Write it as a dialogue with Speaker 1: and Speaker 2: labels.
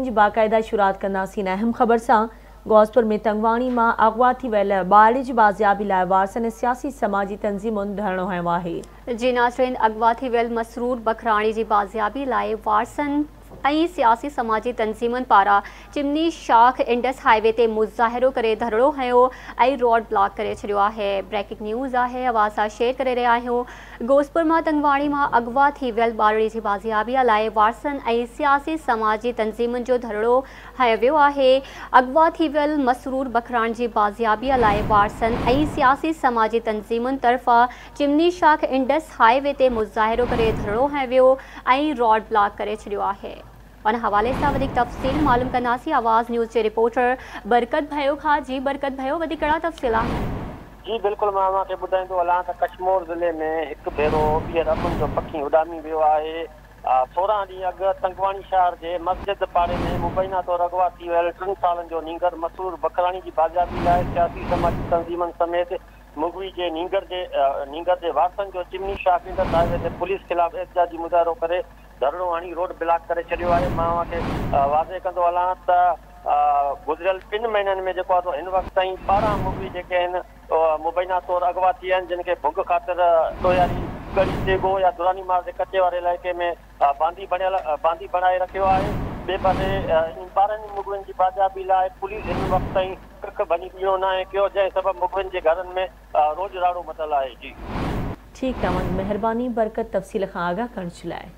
Speaker 1: جي باقاعده شروعات ڪنداسين اهم خبر سان غوثپور ۾ تنگواڻي مان اغوا ٿي ويل ٻارڙي جي بازيابي لاء وارثن ۽ سياسي سماجي تنظيمن ڌرڻو هنيو آهي.
Speaker 2: جي ناظرين اغوا ٿي ويل مسرور بکراڻي جي بازيابي لاء وارثن ۽ سياسي سماجي تنظيمن پاران چمني شاخ انڊس هاء وي تي مظاهرو ڪري ڌرڻو هنيو ۽ روڊ بلاڪ ڪري ڇڏيو آهي. بريڪنگ نيوز آهي اوهان سان شيئر ڪري رهيا آهيون غوثپور مان تنگواڻي مان اغوا ٿي ويل ٻارڙي جي بازيابي لاء وارثن ۽ سياسي سماجي تنظيمن جو ڌرڻو هنيو ويو آهي. اغوا ٿي ويل مسرور بکراڻ جي بازيابي لاء وارثن ۽ سياسي سماجي تنظيمن طرفان چمني شاخ انڊس هاء وي تي مظاهرو ڪري ڌرڻو هنيو ويو ۽ روڊ بلاڪ ڪري ڇڏيو آهي. ان حوالي سان وڌيڪ تفصيل معلوم ڪنداسين آواز نيوز جي رپورٽر برڪت ڀيو کان. جي برڪت ڀيو وڌيڪ ڪهڙا تفصيل آهن؟
Speaker 3: جي بلڪل مان اوهان کي ٻڌائيندو هلان ته ڪشمور ضلعي ۾ هڪ ڀيرو ٻيهر امن جو پکي اڏامي ويو آهي. 16 ڏينهن اڳ تنگواڻي شهر جي مسجد پاڙي ۾ مبينا طور اغوا ٿي ويل 3 سالن جو نينگر مسرور بکراڻي جي بازيابي لاء سياسي سماجي تنظيمن سميت مغوي جي نينگر جي نينگر جي وارثن جو چمني شاخ انڊس هاء وي تي پوليس خلاف احتجاجي مظاهرو ڪري ڌرڻو هڻي روڊ بلاڪ ڪري ڇڏيو آهي. مان اوهان کي واضح ڪندو هلان ته گذريل 3 مهينن ۾ جيڪو آهي سو هن وقت تائين 12 مغوي جيڪي آهن مبينا طور اغوا ٿي آهن جن کي ڀنگ خاطر ڏوهياري ڳڙهي تيغو يا دراني مار جي ڪچي واري علائقي ۾ باندي بڻيل باندي بڻائي رکيو آهي. ٻئي پاسي انهن 12 ئي مغوين جي بازيابي لاء پوليس هن وقت تائين ڪک ڀڃي ٻيڻو ناهي ڪيو جنهن سبب مغوين جي گهرن ۾ روڄ راڙو متل آهي. جي.
Speaker 1: ٺيڪ اوهان جي مهرباني برڪت تفصيل کان آگاهه ڪرڻ جي لاء.